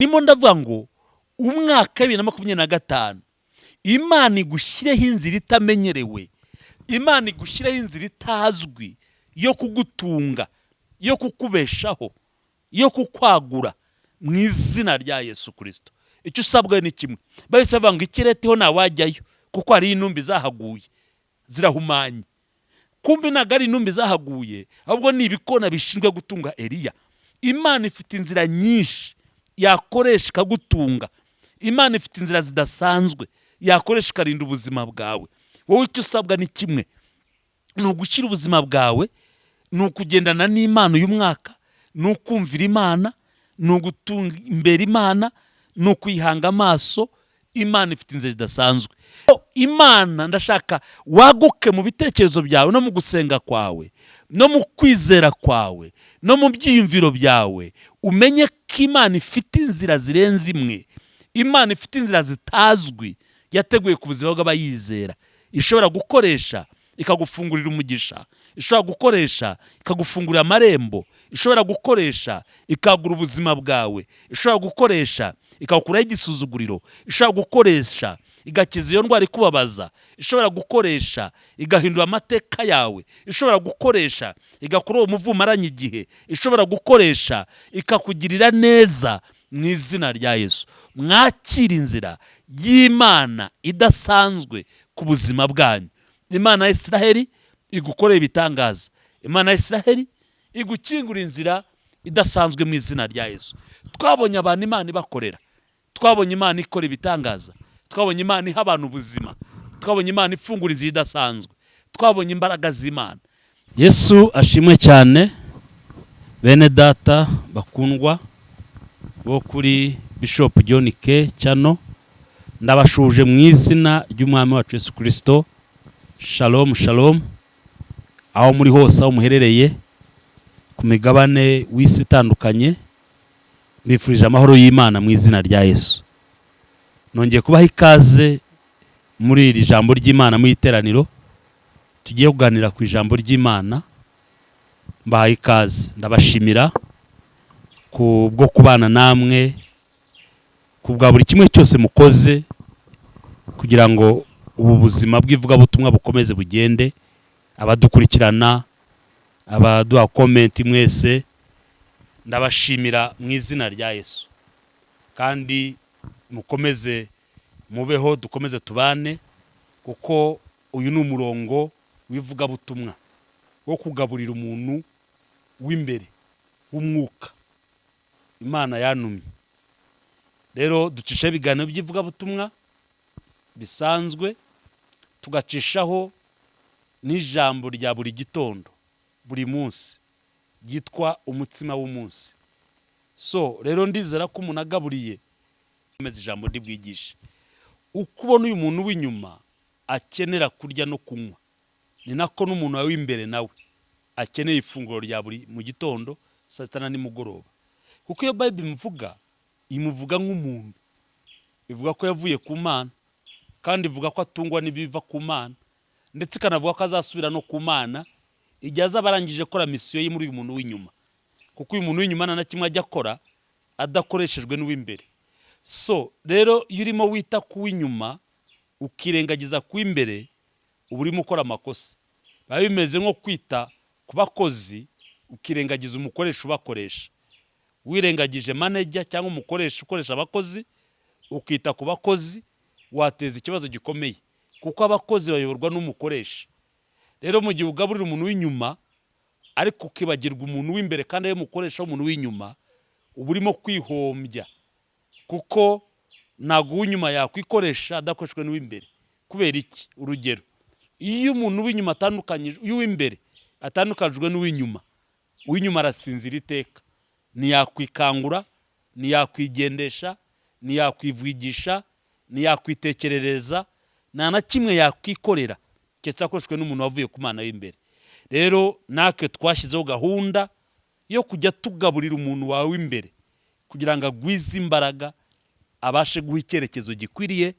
Ndimo ndavuga ngo umwaka wa 2025, Imana igushyireho inzira itamenyerewe, Imana igushyireho inzira itazwi yo kugutunga, yo kukubeshaho, yo kukwagura mu izina rya Yesu Kirisito. Icyo usabwa ni kimwe. Bahise bavuga ngo ikiretiho ntawajyayo kuko hariyo intumbi zahaguye zirahumanye. Kumbi ntabwo ari intumbi zahaguye, ahubwo ni ibikona bishinzwe gutunga Eliya. Imana ifite inzira nyinshi yakoresha ikagutunga. Imana ifite inzira zidasanzwe yakoresha ikarinda ubuzima bwawe. Wowe icyo usabwa ni kimwe, ni ugushyira ubuzima bwawe, ni ukugendana n'Imana uyu mwaka, ni ukumvira Imana, ni ugutunga imbere Imana, ni ukuyihanga amaso. Imana ifite inzira zidasanzwe. Imana, ndashaka waguke mu bitekerezo byawe, no mu gusenga kwawe, no mu kwizera kwawe, no mu byiyumviro byawe, umenye ko Imana ifite inzira zirenze imwe. Imana ifite inzira zitazwi yateguye ku buzima bw'abayizera, ishobora gukoresha ikagufungurira umugisha, ishobora gukoresha ikagufungurira amarembo, ishobora gukoresha ikagura ubuzima bwawe, ishobora gukoresha ikagukuraho igisuzuguriro, ishobora gukoresha igakiza iyo ndwara ikubabaza, ishobora gukoresha igahindura amateka yawe, ishobora gukoresha igakura uwo muvumo aranye igihe, ishobora gukoresha ikakugirira neza mu izina rya Yesu. Mwakira inzira y'Imana idasanzwe ku buzima bwanyu. Imana ya Israheli igukorera ibitangaza, Imana ya Israheli igukingura inzira idasanzwe mu izina rya Yesu. Twabonye abantu Imana ibakorera, twabonye Imana ikora ibitangaza, twabonye Imana iha abantu ubuzima, twabonye Imana ifungura inzira idasanzwe, twabonye imbaraga z'Imana. Yesu ashimwe cyane. Bene data bakundwa bo kuri Bishop John K Channel, ndabashuje mu izina ry'Umwami wacu Yesu Kirisito. Shalom shalom, aho muri hose, aho muherereye ku migabane w'isi itandukanye, mbifurije amahoro y'Imana mu izina rya Yesu. Nongeye kubaha ikaze muri iri jambo ry'Imana, mu iteraniro tugiye kuganira ku ijambo ry'Imana. Mbahaye ikaze, ndabashimira ku bwo kubana namwe, ku bwa buri kimwe cyose mukoze kugira ngo ubu buzima bw'ivugabutumwa bukomeze bugende. Abadukurikirana, abaduha comment, mwese ndabashimira mu izina rya Yesu. Kandi mukomeze mubeho, dukomeze tubane, kuko uyu ni umurongo w'ivugabutumwa wo kugaburira umuntu w'imbere w'umwuka. Imana yantumye rero ducishaho ibiganiro by'ivugabutumwa bisanzwe, tugacishaho n'ijambo rya buri gitondo, buri munsi, ryitwa umutsima w'umunsi. So rero ndizera ko umuntu agaburiye ijambo ndibwigishe. Uko ubona uyu muntu w'inyuma akenera kurya no kunywa, ni nako n'umuntu wawe w'imbere nawe akeneye ifunguro rya buri mu gitondo, saa sita na nimugoroba. Kuko iyo Bible imuvuga, imuvuga nk'umuntu, ivuga ko yavuye ku Mana, kandi ivuga ko atungwa n'ibiva ku Mana, ndetse ikanavuga ko azasubira no ku Mana igihe azaba arangije gukora mission ye muri uyu muntu w'inyuma, kuko uyu muntu w'inyuma nta na kimwe ajya akora adakoreshejwe n'uw'imbere. So rero iyo urimo wita ku w'inyuma ukirengagiza ku w'imbere, uba urimo ukora amakosa. Biba bimeze nko kwita ku bakozi ukirengagiza umukoresha ubakoresha. Wirengagije manager cyangwa umukoresha ukoresha abakozi, ukita ku bakozi, wateza ikibazo gikomeye, kuko abakozi bayoborwa n'umukoresha. Rero mu gihe ugaburira umuntu w'inyuma ariko ukibagirwa umuntu w'imbere kandi ariwe mukoresha w'umuntu w'inyuma, uba urimo kwihombya, kuko ntabwo uw'inyuma yakwikoresha adakoreshejwe n'uw'imbere. Kubera iki? Urugero, iyo umuntu w'inyuma atandukanyije, iyo uw'imbere atandukanyijwe n'uw'inyuma, uw'inyuma arasinzira iteka, ntiyakwikangura, ntiyakwigendesha, ntiyakwivugisha, ntiyakwitekerereza, nta na kimwe yakwikorera keretse akoreshejwe n'umuntu wavuye ku Mana w'imbere. Rero natwe twashyizeho gahunda yo kujya tugaburira umuntu wawe w'imbere kugira ngo agwize imbaraga, abashe guha icyerekezo gikwiriye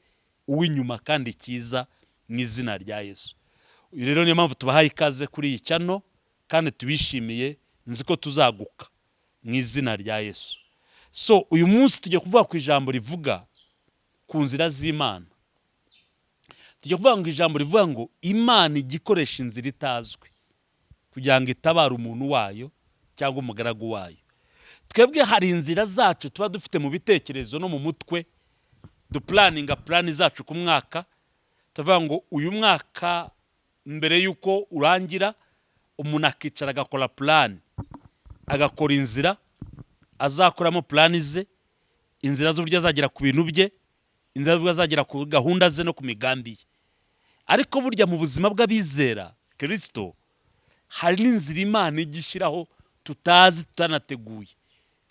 uw'inyuma kandi cyiza mu izina rya Yesu. Uyu rero niyo mpamvu tubahaye ikaze kuri iyi channel kandi tubishimiye. Nzi ko tuzaguka mu izina rya Yesu. So uyu munsi tujya kuvuga ku ijambo rivuga ku nzira z'Imana. Tujya kuvuga ngo ijambo rivuga ngo Imana ijya ikoresha inzira itazwi kugira ngo itabare umuntu wayo cyangwa umugaragu wayo. Twebwe hari inzira zacu tuba dufite mu bitekerezo no mu mutwe, duplanninga plan zacu ku mwaka, tuvuga ngo uyu mwaka mbere y'uko urangira umuntu akicara agakora plan, agakora inzira azakoramo plan ze, inzira z'uburyo azagera ku bintu bye, inzira z'uburyo azagera ku gahunda ze no ku migambi ye. Ariko burya mu buzima bw'abizera Kirisito hari n'inzira Imana ijya ishyiraho tutazi, tutanateguye,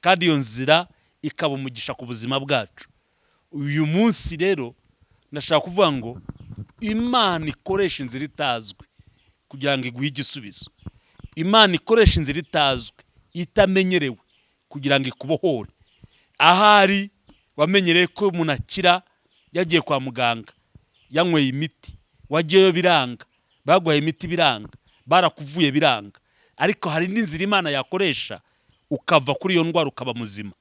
kandi iyo nzira ikaba umugisha ku buzima bwacu. Uyu munsi rero ndashaka kuvuga ngo Imana ikoresha inzira itazwi kugira ngo iguhe igisubizo. Imana ikoresha inzira itazwi, itamenyerewe, kugira ngo ikubohore. Ahari wamenyereye ko umuntu akira yagiye kwa muganga, yanyweye imiti, wagiyeyo biranga, baguhaye imiti biranga, barakuvuye biranga, ariko hari n'inzira Imana yakoresha ukava kuri iyo ndwara ukaba muzima.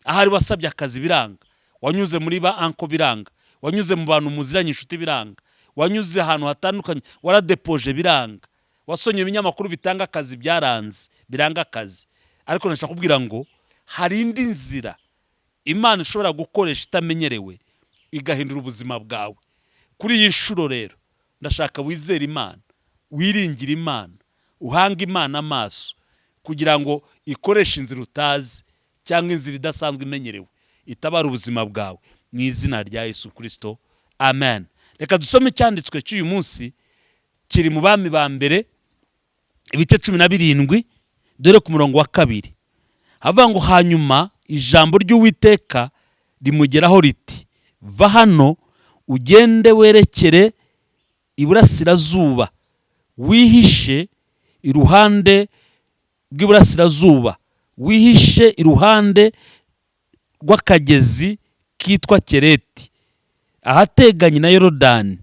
Ahari wasabye akazi biranga, wanyuze muri ba uncle biranga, wanyuze mu bantu muziranye inshuti biranga, wanyuze ahantu hatandukanye waradepoje biranga, wasomye ibinyamakuru bitanga akazi byaranze, biranga akazi. Ariko ndashaka kubwira ngo hari indi nzira Imana ishobora gukoresha itamenyerewe igahindura ubuzima bwawe. Kuri iyi nshuro rero ndashaka wizere Imana, wiringire Imana, uhange Imana amaso kugira ngo ikoreshe inzira utazi cyangwa inzira idasanzwe imenyerewe, itabara ubuzima bwawe mu izina rya Yesu Kirisito, amen. Reka dusome icyanditswe cy'uyu munsi kiri mu Bami ba Mbere ibice 17, dore ku murongo wa 2. Havuga ngo: "Hanyuma ijambo ry'Uwiteka rimugeraho riti: 'Va hano ugende werekere iburasirazuba, wihishe iruhande rw'iburasirazuba, wihishe iruhande rw'akagezi kitwa Kereti, ahateganye na Yorodani.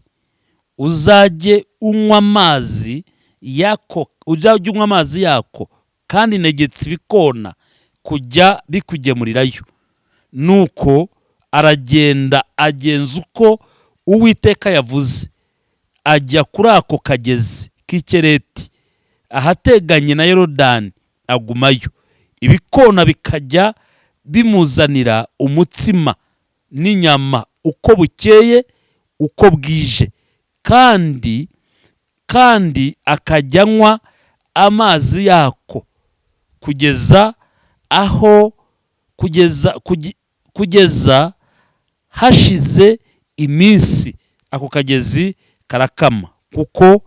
Uzajye unywa amazi yako, uzajye unywa amazi yako, kandi ntegetse ibikona kujya bikugemurirayo.' Nuko aragenda agenza uko Uwiteka yavuze, ajya kuri ako kagezi k'Ikereti ahateganye na Yorodani, agumayo. Ibikona bikajya bimuzanira umutsima n'inyama uko bukeye uko bwije, kandi akajya anywa amazi yako kugeza aho kugeza hashize iminsi ako kagezi karakama, kuko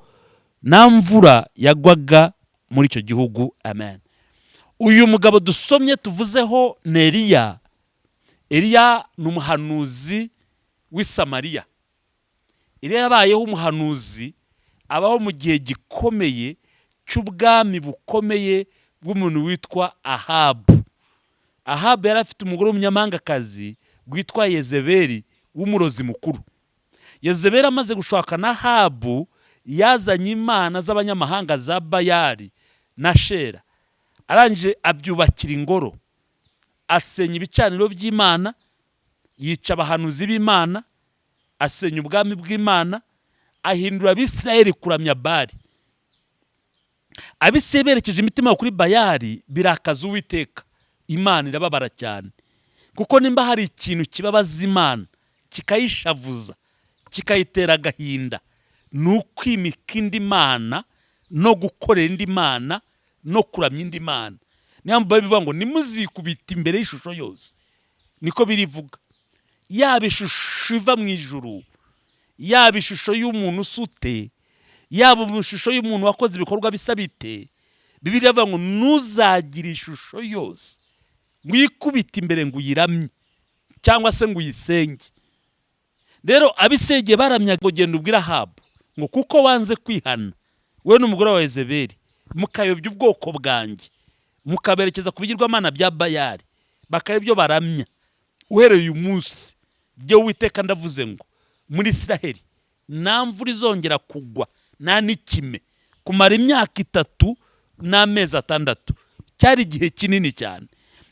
nta mvura yagwaga muri icyo gihugu." Amen. Uyu mugabo dusomye tuvuzeho ni Eliya. Eliya ni umuhanuzi w'i Samariya. Eliya yabayeho umuhanuzi, abaho mu gihe gikomeye cy'ubwami bukomeye bw'umuntu witwa Ahabu. Ahabu yari afite umugore w'umunyamahangakazi witwa Yezebeli w'umurozi mukuru. Yezebeli amaze gushaka na Ahabu, yazanye imana z'abanyamahanga za Bayali na Shera, arangije abyubakira ingoro, asenya ibicaniro by'Imana, yica abahanuzi b'Imana, asenya ubwami bw'Imana, ahindura Abisirayeli kuramya Bali. Abisirayeli berekeje imitima yabo kuri Bayali, birakaza Uwiteka, Imana irababara cyane, kuko nimba hari ikintu kibabaza Imana, kikayishavuza, kikayitera agahinda, ni ukwimika indi mana no gukorera indi mana no kuramya indi mana. Niyo mpamvu bivuga ngo nimuzikubite imbere y'ishusho yose, niko birivuga, yaba ishusho iva mu ijuru, yaba ishusho y'umuntu usute, yaba ishusho y'umuntu wakoze ibikorwa bisa bite. Bibiliya ivuga ngo ntuzagire ishusho yose ngo uyikubite imbere, ngo uyiramye cyangwa se ngo uyisenge. Rero abisegeye baramyaga. Ngo genda ubwire Ahabu ngo kuko wanze kwihana, wowe n'umugore wa Yezebeli, mukayobya ubwoko bwanjye, mukaberekeza ku bigirwamana bya Bayali, bakaba ibyo baramya, uhereye uyu munsi jye Uwiteka ndavuze ngo muri Isiraheli nta mvura izongera kugwa nta n'ikime kumara imyaka 3 n'amezi 6. Cyari igihe kinini cyane.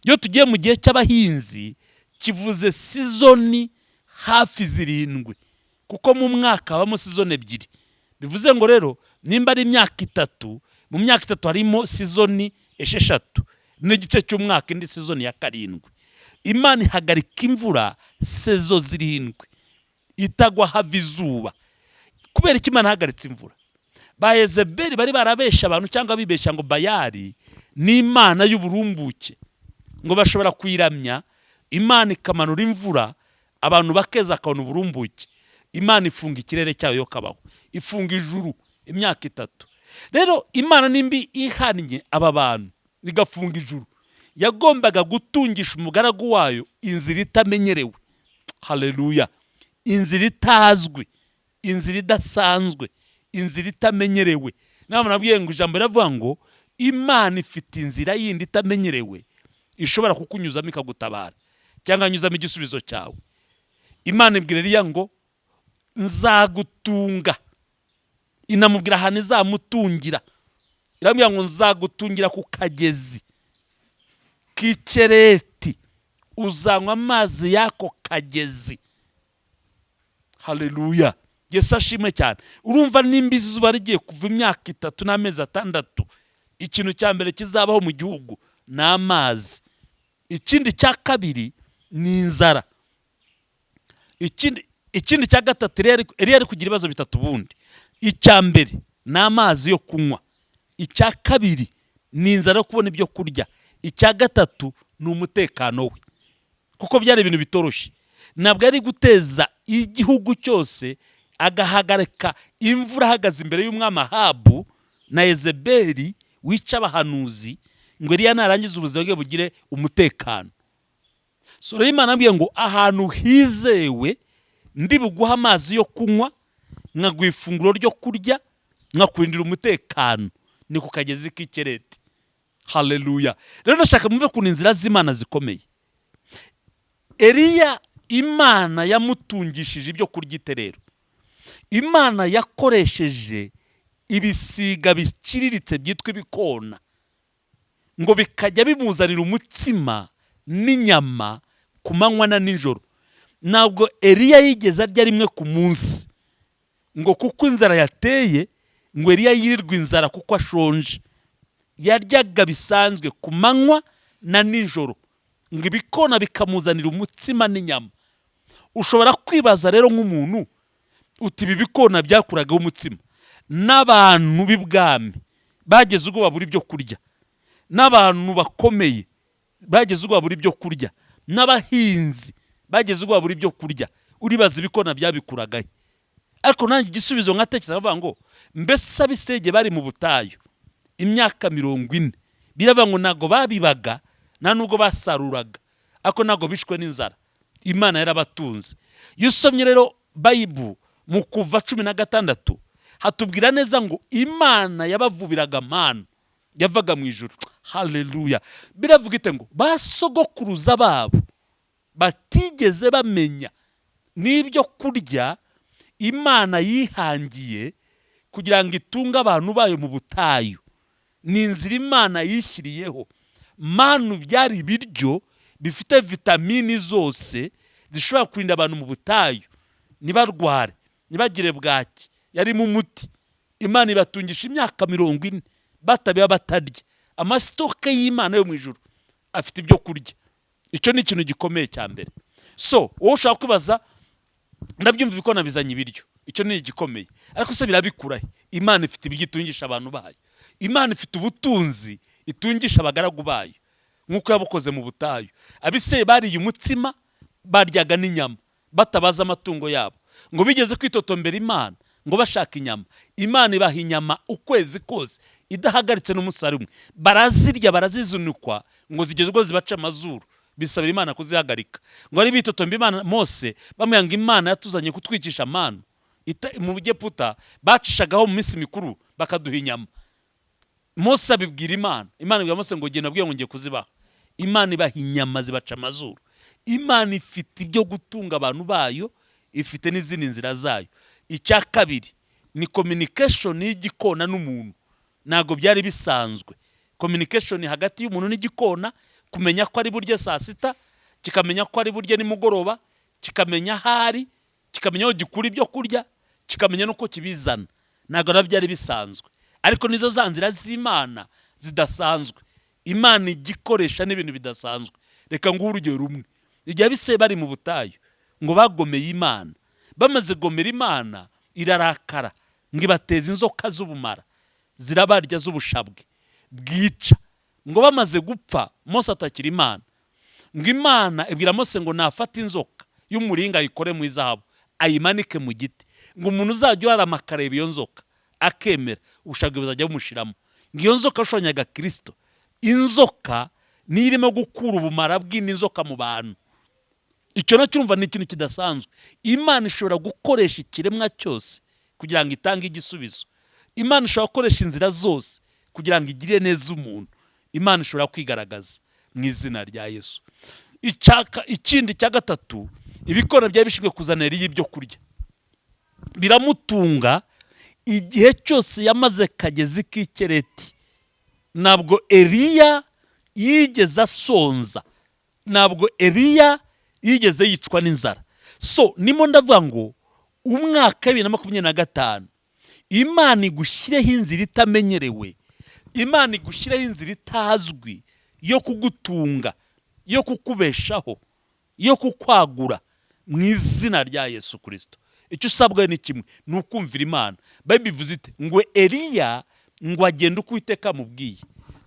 Iyo tugiye mu gihe cy'abahinzi, kivuze season hafi 7, kuko mu mwaka habamo season 2. Bivuze ngo rero nimba ari imyaka 3, mu myaka 3 harimo season 6 n'igice cy'umwaka, indi season ya 7. Imana ihagarika imvura saison 7 itagwa, hava izuba. Kubera ko Imana ihagaritse imvura, ba Yezebeli bari barabesha abantu cyangwa bibesha ngo Bayali ni imana y'uburumbuke, ngo bashobora kuyiramya Imana ikamanura imvura, abantu bakeza, akabona uburumbuke. Imana ifunga ikirere cyayo, yo kabaho, ifunga ijuru imyaka 3. Rero Imana nimbi ihannye aba bantu igafunga ijuru, yagombaga gutungisha umugaragu wayo inzira itamenyerewe. Haleluya! Inzira itazwi, inzira idasanzwe, inzira itamenyerewe. Nawe nabwiye ngo ijambo riravuga ngo Imana ifite inzira yindi itamenyerewe ishobora kukunyuzamo ikagutabara, cyangwa anyuzamo igisubizo cyawe. Imana ibwira Eliya ngo nzagutunga, inamubwira ahantu izamutungira. Iramubwira ngo nzagutungira ku kagezi k'Ikereti, uzanywa amazi y'ako kagezi. Haleluya, Yesu ashimwe cyane. Urumva nimba izuba rigiye kuva imyaka 3 n'amezi 6, ikintu cya mbere kizabaho mu gihugu ni amazi. Ikindi cya kabiri ni inzara. Ikindi cya gatatu, Eliya ari kugira ibibazo bitatu ubundi. Icya mbere ni amazi yo kunywa, icya kabiri ni inzara yo kubona ibyo kurya, icya gatatu ni umutekano we, kuko byari ibintu bitoroshye. Ntabwo ari guteza igihugu cyose agahagarika imvura ahagaze imbere y'umwami Ahabu na Yezebeli wica abahanuzi, ngo Eliya narangiza ubuzima bwe bugire umutekano. So rero Imana ambwiye ngo ahantu hizewe ndi buguha amazi yo kunywa, nkaguha ifunguro ryo kurya, nkakurindira umutekano, ni ku kagezi k'Ikereti. Haleluya! Rero ndashaka mwumve ukuntu inzira z'Imana zikomeye. Eliya Imana yamutungishije ibyo kurya ite? Rero Imana yakoresheje ibisiga biciriritse byitwa ibikona, ngo bikajya bimuzanira umutsima n'inyama ku manywa na nijoro. Ntabwo Eliya yigeze arya rimwe ku munsi, ngo kuko inzara yateye, ngo Eliya yirirwe inzara kuko ashonje. Yaryaga bisanzwe ku manywa na nijoro, ngo ibikona bikamuzanira umutsima n'inyama. Ushobora kwibaza rero nk'umuntu uti ibi bikona byakuragaho umutsima, n'abantu b'ibwami bageze ubwo babura ibyo kurya, n'abantu bakomeye bageze ubwo babura ibyo kurya, n'abahinzi bageze ubwo babura ibyo kurya, uribaza ibikona byabikuragahe? Ariko nanjye igisubizo nkatekereza bavuga ngo mbese Abisege bari mu butayu imyaka 40, biravuga ngo ntabwo babibaga, nta nubwo basaruraga, ariko ntabwo bishwe n'inzara, Imana yarabatunze. Iyo usomye rero Bible mu Kuva 16, hatubwira neza ngo Imana yabavubiraga amanu yavaga mu ijuru. Haleluya! Biravuga ite? Ngo basogokuruza babo batigeze bamenya n'ibyo kurya Imana yihangiye kugira ngo itunge abantu bayo mu butayu. Ni inzira Imana yishyiriyeho. Manu byari ibiryo bifite vitamini zose zishobora kurinda abantu mu butayu, ntibarware, ntibagire bwaki. Yarimo umuti. Imana ibatungisha imyaka 40 batabiba, batarya. Ama stock y'Imana yo mu ijuru afite ibyo kurya. Icyo ni ikintu gikomeye cya mbere. So wowe ushobora kwibaza, ndabyumva, ibikona bizanye ibiryo, icyo ni igikomeye, ariko se birabikurahe? Imana ifite ibiryo itungisha abantu bayo. Imana ifite ubutunzi itungisha abagaragu bayo nk'uko yabukoze mu butayu. Abiseye bariye umutsima, baryaga n'inyama, batabaza amatungo yabo, ngo bigeze kwitotombera Imana ngo bashaka inyama. Imana ibaha inyama ukwezi kose idahagaritse n'umusare umwe, barazirya, barazizunikwa, ngo zigeze ubwo zibaca amazuru, bisabira Imana kuzihagarika. Ngo ari bitotomba Imana, Mose bamubwira ngo Imana yatuzanye kutwicisha amanu mu Egiputa bacishagaho mu minsi mikuru bakaduha inyama. Mose abibwira Imana, Imana ibwira Mose ngo genda abwiye ngo ngiye kuzibaha. Imana ibaha inyama zibaca amazuru. Imana ifite ibyo gutunga abantu bayo, ifite n'izindi nzira zayo. Icya kabiri ni communication y'igikona n'umuntu. Ntabwo byari bisanzwe communication hagati y'umuntu n'igikona. Kumenya ko ari burye saa sita, kikamenya ko ari burye nimugoroba, kikamenya aho ari, kikamenya aho gikura ibyo kurya, kikamenya n'uko kibizana. Ntabwo nabyo byari bisanzwe, ariko nizo za nzira z'Imana zidasanzwe. Imana igikoresha n'ibintu bidasanzwe. Reka nguhe urugero rumwe. Igihe abise bari mu butayu, ngo bagomeye Imana. Bamaze gomera Imana, irarakara, ngo ibateze inzoka z'ubumara, zirabarya, z'ubushabwe bwica. Ngo bamaze gupfa, Mose atakira Imana. Ngo Imana ibwira Mose ngo nafate inzoka y'umuringa, ayikore mu izahabu, ayimanike mu giti, ngo umuntu uzajya uharama akareba iyo nzoka akemera, ubushabwe buzajya bumushiramo. Ngo iyo nzoka yashushanyaga Kirisito. Inzoka niyo irimo gukura ubumara bw'indi nzoka mu bantu. Icyo nacyo urumva ni ikintu kidasanzwe. Imana ishobora gukoresha ikiremwa cyose kugira ngo itange igisubizo. Imana ishobora gukoresha inzira zose kugira ngo igire neza umuntu. Imana ishobora kwigaragaza mu izina rya Yesu. Ikindi cya gatatu, ibikona byari bishinzwe kuzanira Eliya ibyo kurya, biramutunga igihe cyose yamaze kagezi k'Ikereti. Ntabwo Eliya yigeze asonza, ntabwo Eliya yigeze yicwa n'inzara. So nimo ndavuga ngo umwaka wa 2025, Imana igushyireho inzira itamenyerewe, Imana igushyireho inzira itazwi yo kugutunga, yo kukubeshaho, yo kukwagura, mu izina rya Yesu Kirisito. Icyo usabwa ni kimwe, ni ukumvira Imana. Bayibiri ivuze ite? Ngo Eliya ngo agende uko Uwiteka amubwiye,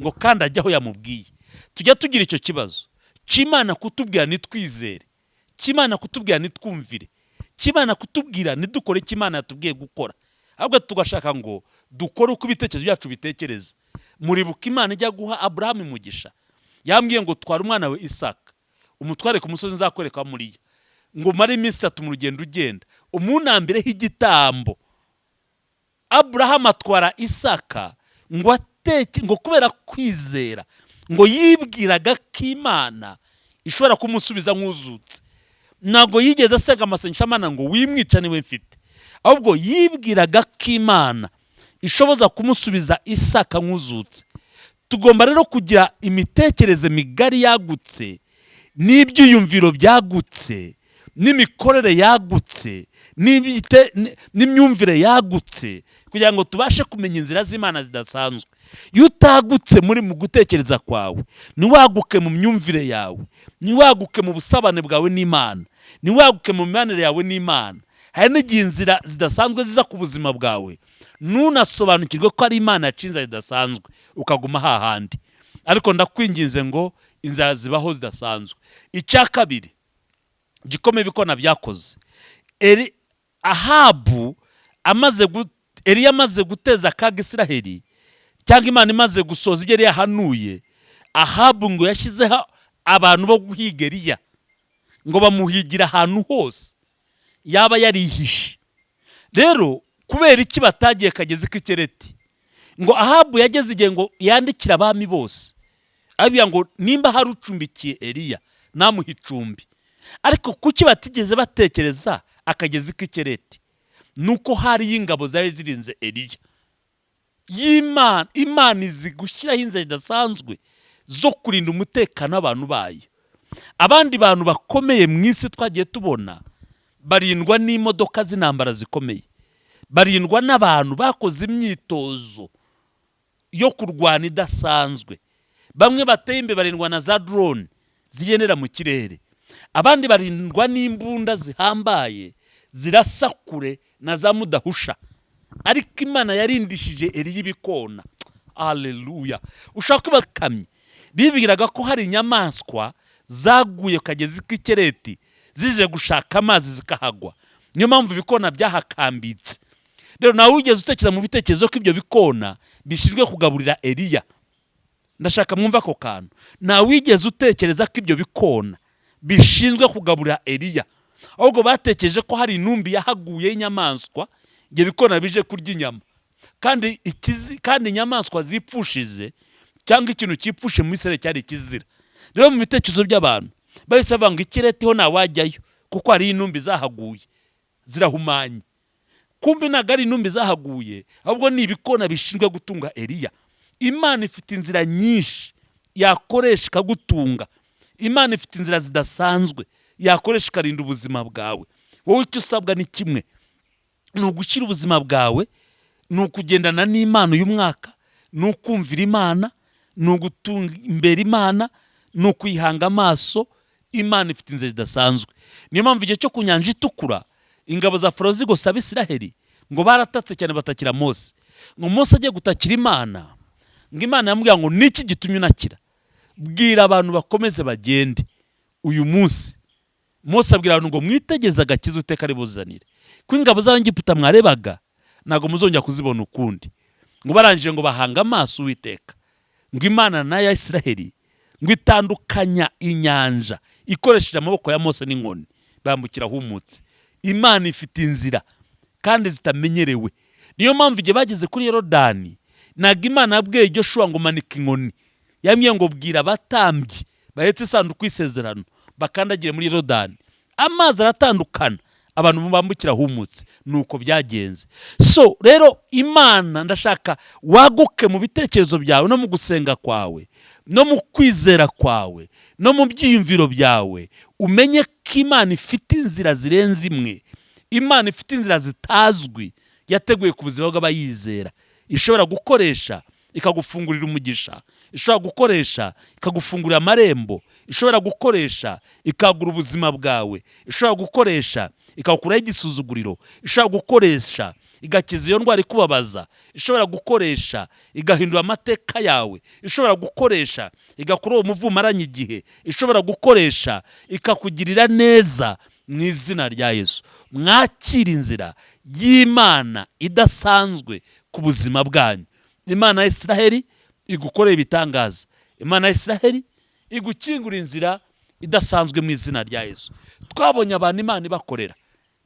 ngo kandi ajye aho yamubwiye. Tujya tugira icyo kibazo cy'Imana kutubwira ntitwizere, cy'Imana kutubwira ntitwumvire, cy'Imana kutubwira ntidukore icyo Imana yatubwiye gukora, ahubwo tugashaka ngo dukore uko ibitekerezo byacu bitekereza. Muribuka Imana ijya guha Aburahamu umugisha, yambwiye ngo twara umwana we Isaka, umutware ku musozi nzakwereka muriya, ngo umare iminsi 3 mu rugendo ugenda, umunambireho igitambo. Aburahamu atwara Isaka, ngo ateke, ngo kubera kwizera, ngo yibwiraga ko Imana ishobora kumusubiza nk'uzutse. Ntabwo yigeze asenga amasengesho Amana ngo wimwica niwe mfite, ahubwo yibwiraga ko Imana ishoboza kumusubiza Isaka nk'uzutse. Tugomba rero kugira imitekerereze migari yagutse, n'ibyiyumviro byagutse, n'imikorere yagutse, n'imyumvire yagutse, kugira ngo tubashe kumenya inzira z'Imana zidasanzwe. Iyo utagutse muri mu gutekereza kwawe, ntiwaguke mu myumvire yawe, ntiwaguke mu busabane bwawe n'Imana, ntiwaguke mu mibanire yawe n'Imana, hari n'igihe inzira zidasanzwe ziza ku buzima bwawe, ntunasobanukirwe ko ari Imana yaciye inzira zidasanzwe, ukaguma hahandi. Ariko ndakwinginze ngo inzira zibaho zidasanzwe. Icya kabiri gikomeye ibikona byakoze, Eri Ahabu amaze, Eliya amaze guteza akaga Isiraheli, cyangwa Imana imaze gusohoza ibyo yari yahanuye, Ahabu ngo yashyizeho abantu bo guhiga Eliya, ngo bamuhigira ahantu hose yaba yarihishe. Rero kubera iki batagiye kagezi k'Ikereti? Ngo Ahabu yageze igihe ngo yandikire abami bose, ababwira ngo nimba hari ucumbikiye Eliya namuha icumbi. Ariko kuki batigeze batekereza akagezi k'Ikereti? Nuko hariyo ingabo zari zirinze Eliya y'Imana. Imana izi gushyiraho inzira zidasanzwe zo kurinda umutekano w'abantu bayo. Abandi bantu bakomeye mu isi twagiye tubona barindwa n'imodoka z'intambara zikomeye, barindwa n'abantu bakoze imyitozo yo kurwana idasanzwe. Bamwe bateye imbere barindwa na za drone zigendera mu kirere, abandi barindwa n'imbunda zihambaye zirasa kure na za mudahusha. Ariko Imana yarindishije Eliya ibikona. Aleluya! Ushobora kuba kamye bibwiraga ko hari inyamaswa zaguye ku kagezi k'Ikereti zije gushaka amazi zikahagwa, niyo mpamvu ibikona byahakambitse. Rero nawe wigeze utekereza mu bitekerezo ko ibyo bikona bishinzwe kugaburira Eliya? Ndashaka mwumva ako kantu. Ntawe wigeze utekereza ko ibyo bikona bishinzwe kugaburira Eliya, ahubwo batekereje ko hari intumbi yahaguye y'inyamaswa, ibyo bikona bije kurya inyama. Kandi ikizi, kandi inyamaswa zipfushije cyangwa ikintu cyipfushe mu Isirayeli cyari ikizira. Rero mu bitekerezo by'abantu bahise bavuga ngo Ikireti ho ntawajyayo kuko hariyo intumbi zahaguye zirahumanye. Kumbe ntabwo ari intumbi zahaguye, ahubwo ni ibikona bishinzwe gutunga Eliya. Imana ifite inzira nyinshi. yakoresha ikagutunga. Imana ifite inzira zidasanzwe yakoresha ikarinda ubuzima bwawe. Wowe icyo usabwa ni kimwe, ni ugushyira ubuzima bwawe, ni ukugendana n'Imana uyu mwaka, ni ukumvira Imana, ni ugutunga imbere Imana, ni ukuyihanga amaso. Imana ifite inzira zidasanzwe. Niyo mpamvu igihe cyo ku Nyanja Itukura, ingabo za Farawo zigose Abisiraheli, ngo baratatse cyane batakira Mose. Ngo Mose agiye gutakira Imana, ngo Imana yamubwira ngo: "Niki gitumye unakira? Bwira abantu bakomeze bagende." Uyu munsi Mose abwira abantu ngo: "Mwitegereze agakiza Uwiteka ari buzanire, ko ingabo z'Abanyegiputa mwarebaga ntabwo muzongera kuzibona ukundi." Ngo barangije ngo bahanga amaso Uwiteka, ngo Imana nayo ya Isiraheli ngo itandukanya inyanja ikoresheje amaboko ya Mose n'inkoni, bambukira ahumutse. Imana ifite inzira kandi zitamenyerewe. Niyo mpamvu igihe bageze kuri Yorodani, ntabwo Imana yabwiye Joshua ngo: "Manika inkoni." Yambwiye ngo: "Bwira abatambyi bahetse isanduku y'isezerano bakandagire muri Yorodani." Amazi aratandukana, abantu bambukira ahumutse. Ni uko byagenze. So rero Imana, ndashaka waguke mu bitekerezo byawe, no mu gusenga kwawe, no mu kwizera kwawe, no mu byiyumviro byawe, umenye ko Imana ifite inzira zirenze imwe. Imana ifite inzira zitazwi yateguye ku buzima bw'abayizera, ishobora gukoresha ikagufungurira umugisha, ishobora gukoresha ikagufungurira amarembo, ishobora gukoresha ikagura ubuzima bwawe, ishobora gukoresha ikagukuraho igisuzuguriro, ishobora gukoresha igakiza iyo ndwara ikubabaza, ishobora gukoresha igahindura amateka yawe, ishobora gukoresha igakura uwo muvumo umaranye igihe, ishobora gukoresha ikakugirira neza mu izina rya Yesu. Mwakira inzira y'Imana idasanzwe ku buzima bwanyu. Imana ya Isiraheli igukorera ibitangaza. Imana ya Isiraheli igukingura inzira idasanzwe mu izina rya Yesu. Twabonye abantu Imana ibakorera,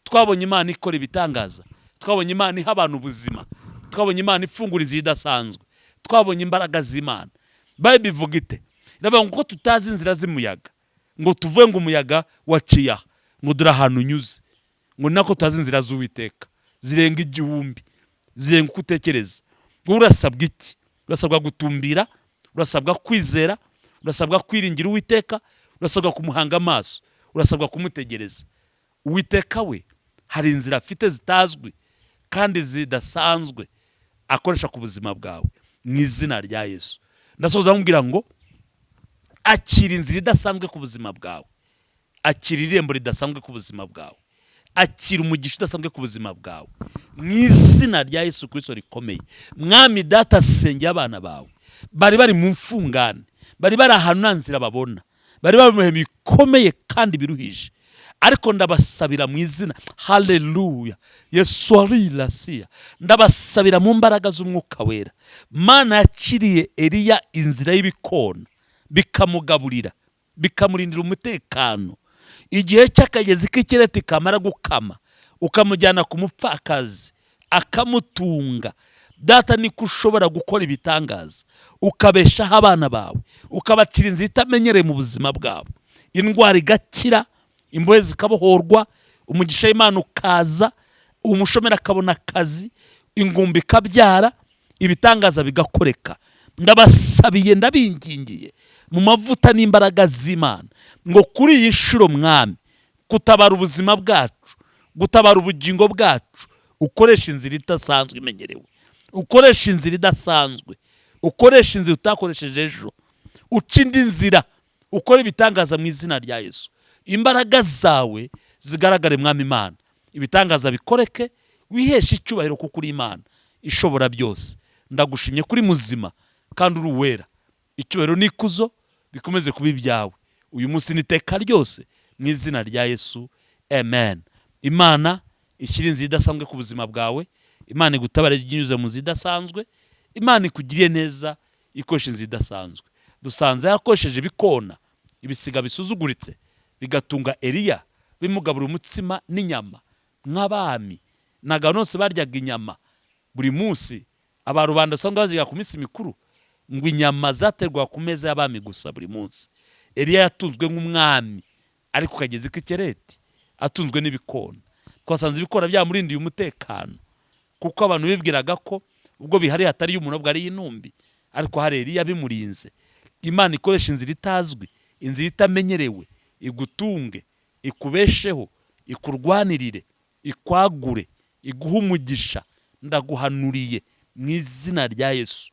twabonye Imana ikora ibitangaza, twabonye Imana iha abantu ubuzima, twabonye Imana ifungura inzira idasanzwe, twabonye imbaraga z'Imana. Bayibiri ivuga ite? Iravuga ngo ko tutazi inzira z'umuyaga, ngo tuvuge ngo umuyaga waciye aha, ngo dore ahantu unyuze, ngo nako tutazi inzira z'Uwiteka, zirenga igihumbi, zirenga uko utekereza. Wowe urasabwa iki? Urasabwa gutumbira, urasabwa kwizera, urasabwa kwiringira Uwiteka, urasabwa kumuhanga amaso, urasabwa kumutegereza. Uwiteka we hari inzira afite zitazwi kandi zidasanzwe akoresha ku buzima bwawe mu izina rya Yesu. Ndasoza mubwira ngo: akira inzira idasanzwe ku buzima bwawe, akira irembo ridasanzwe ku buzima bwawe, akira umugisha udasanzwe ku buzima bwawe mu izina rya Yesu Kirisito rikomeye. Mwami Data, sengera abana bawe bari bari mu mfungane, bari bari ahantu nta nzira babona, bari bari mu bihe bikomeye kandi biruhije, ariko ndabasabira mu izina, haleluya, Yesu arirasiya, ndabasabira mu mbaraga z'Umwuka Wera. Mana yaciriye Eliya inzira y'ibikona, bikamugaburira, bikamurindira umutekano igihe cy'akagezi k'ikireti kamara gukama, ukamujyana ku mupfakazi akamutunga. Data, niko ushobora gukora ibitangaza, ukabeshaho abana bawe, ukabacira inzira itamenyereye mu buzima bwabo, indwara igakira, imbohe zikabohorwa, umugisha w'Imana ukaza, umushomeri akabona akazi, ingumba ikabyara, ibitangaza bigakoreka. Ndabasabiye, ndabingingiye mu mavuta n'imbaraga z'Imana ngo kuri iyi nshuro, Mwami, gutabara ubuzima bwacu, gutabara ubugingo bwacu, ukoresha inzira idasanzwe imenyerewe, ukoresha inzira idasanzwe, ukoresha inzira utakoresheje ejo, uca indi nzira, ukora ibitangaza mu izina rya Yesu. Imbaraga zawe zigaragare, Mwami Imana, ibitangaza bikoreke, wiheshe icyubahiro kuko uri Imana ishobora byose. Ndagushimye kuri muzima kandi uri uwera. Icyubahiro n'ikuzo bikomeze kuba ibyawe uyu munsi n'iteka ryose mu izina rya Yesu, amen. Imana ishyira inzira idasanzwe ku buzima bwawe. Imana igutabare inyuze mu nzira idasanzwe. Imana ikugiriye neza ikoresha inzira idasanzwe. Dusanze yarakoresheje ibikona, ibisiga bisuzuguritse, bigatunga Eliya, bimugaburira umutsima n'inyama nk'abami. Ntabwo abantu bose baryaga inyama buri munsi. Abarubanda usanga bazirya ku minsi mikuru, ngo inyama zaterwa ku meza y'abami gusa buri munsi. Eliya yatunzwe nk'umwami ariko kagezi k'ikereti, atunzwe n'ibikona. Twasanze ibikona byamurindiye umutekano, kuko abantu bibwiraga ko ubwo bihari hatari umuntu, ubwo ari intumbi, ariko hari Eliya bimurinze. Imana ikoresha inzira itazwi, inzira itamenyerewe, igutunge, ikubesheho, ikurwanirire, ikwagure, iguhe umugisha. Ndaguhanuriye mu izina rya Yesu,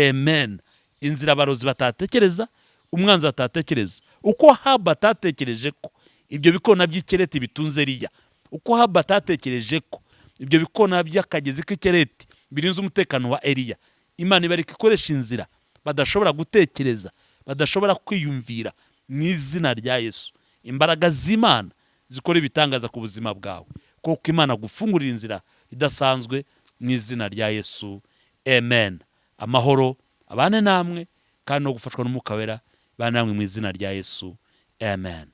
amen. Inzira abarozi batatekereza, umwanzi atatekereza, uko Ahabu atatekereje ko ibyo bikona by'ikereti bitunze Eliya, uko Ahabu atatekereje ko ibyo bikona by'akagezi k'ikereti birinze umutekano wa Eliya, Imana ibareka ikoresha inzira badashobora gutekereza, badashobora kwiyumvira, mu izina rya Yesu. Imbaraga z'Imana zikora ibitangaza ku buzima bwawe, kuko Imana gufungurira inzira idasanzwe mu izina rya Yesu, amen. Amahoro abane namwe, kandi no gufashwa n'Umwuka Wera bane namwe mu izina rya Yesu, amen.